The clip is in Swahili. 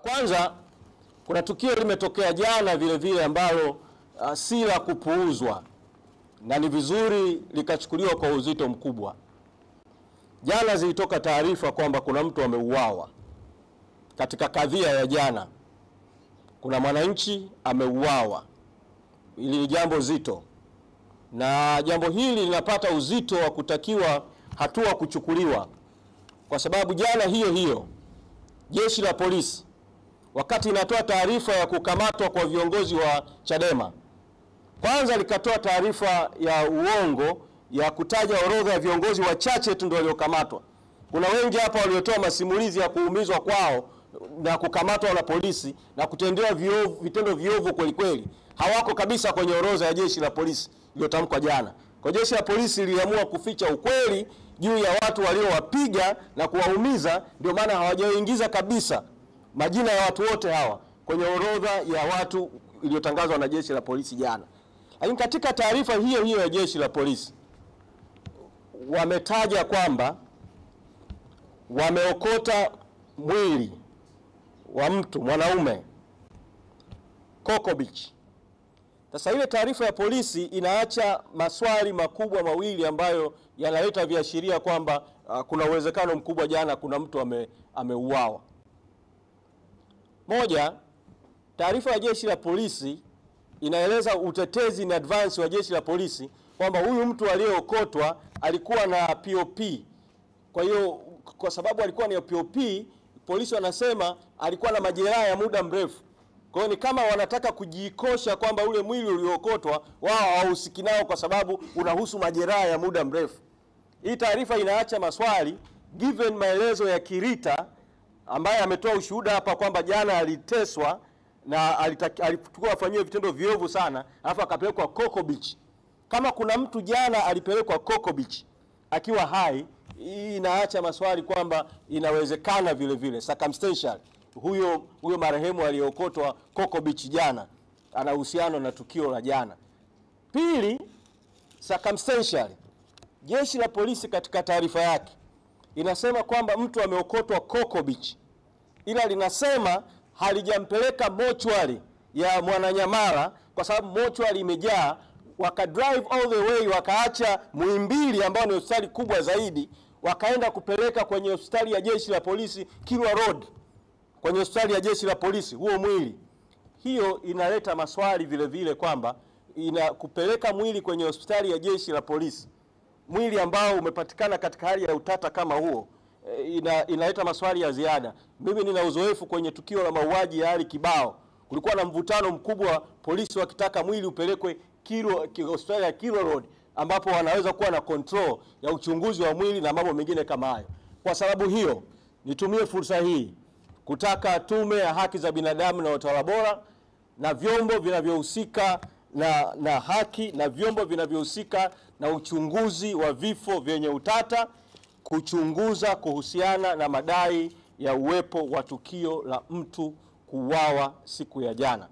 Kwanza kuna tukio limetokea jana vile vile ambalo si la kupuuzwa na ni vizuri likachukuliwa kwa uzito mkubwa. Jana zilitoka taarifa kwamba kuna mtu ameuawa katika kadhia ya jana. Kuna mwananchi ameuawa. Hili ni jambo zito, na jambo hili linapata uzito wa kutakiwa hatua kuchukuliwa, kwa sababu jana hiyo hiyo jeshi la polisi wakati inatoa taarifa ya kukamatwa kwa viongozi wa Chadema, kwanza likatoa taarifa ya uongo ya kutaja orodha ya viongozi wachache tu ndio waliokamatwa. Kuna wengi hapa waliotoa masimulizi ya kuumizwa kwao na kukamatwa na polisi na kutendewa vitendo viovu kweli kweli. Hawako kabisa kwenye orodha ya jeshi la polisi iliyotamkwa jana. Kwa jeshi la polisi liliamua kuficha ukweli juu ya watu waliowapiga na kuwaumiza, ndio maana hawajaingiza kabisa majina ya watu wote hawa kwenye orodha ya watu iliyotangazwa na jeshi la polisi jana. Lakini katika taarifa hiyo hiyo ya jeshi la polisi wametaja kwamba wameokota mwili wa mtu mwanaume Coco Beach. Sasa ile taarifa ya polisi inaacha maswali makubwa mawili ambayo yanaleta viashiria kwamba kuna uwezekano mkubwa jana kuna mtu ameuawa. Moja, taarifa ya jeshi la polisi inaeleza utetezi in advance wa jeshi la polisi kwamba huyu mtu aliyeokotwa alikuwa na POP. Kwa hiyo kwa sababu alikuwa na POP, polisi wanasema alikuwa na majeraha ya muda mrefu. Kwa hiyo ni kama wanataka kujiikosha kwamba ule mwili uliokotwa wao hawahusiki nao kwa sababu unahusu majeraha ya muda mrefu. Hii taarifa inaacha maswali given maelezo ya Kirita ambaye ametoa ushuhuda hapa kwamba jana aliteswa na alikuwa afanyiwe vitendo viovu sana, alafu akapelekwa Coco Beach. Kama kuna mtu jana alipelekwa Coco Beach akiwa hai, hii inaacha maswali kwamba inawezekana vile vile circumstantial huyo marehemu aliyeokotwa Coco Beach jana ana uhusiano na tukio la jana. Pili, circumstantial, jeshi la polisi katika taarifa yake inasema kwamba mtu ameokotwa Coco Beach, ila linasema halijampeleka mochwari ya Mwananyamala kwa sababu mochwari imejaa. Waka drive all the way, wakaacha Muhimbili ambao ni hospitali kubwa zaidi, wakaenda kupeleka kwenye hospitali ya jeshi la polisi Kilwa Road, kwenye hospitali ya jeshi la polisi huo mwili. Hiyo inaleta maswali vile vile kwamba kupeleka mwili kwenye hospitali ya jeshi la polisi, mwili ambao umepatikana katika hali ya utata kama huo, inaleta maswali ya ziada. Mimi nina uzoefu kwenye tukio la mauaji ya Ali Kibao. Kulikuwa na mvutano mkubwa, polisi wakitaka mwili upelekwe hospitali ya Kilwa Road ambapo wanaweza kuwa na control ya uchunguzi wa mwili na mambo mengine kama hayo. Kwa sababu hiyo, nitumie fursa hii kutaka Tume ya Haki za Binadamu na Utawala Bora na vyombo vinavyohusika na haki na vyombo vinavyohusika na uchunguzi wa vifo vyenye utata kuchunguza kuhusiana na madai ya uwepo wa tukio la mtu kuuawa siku ya jana.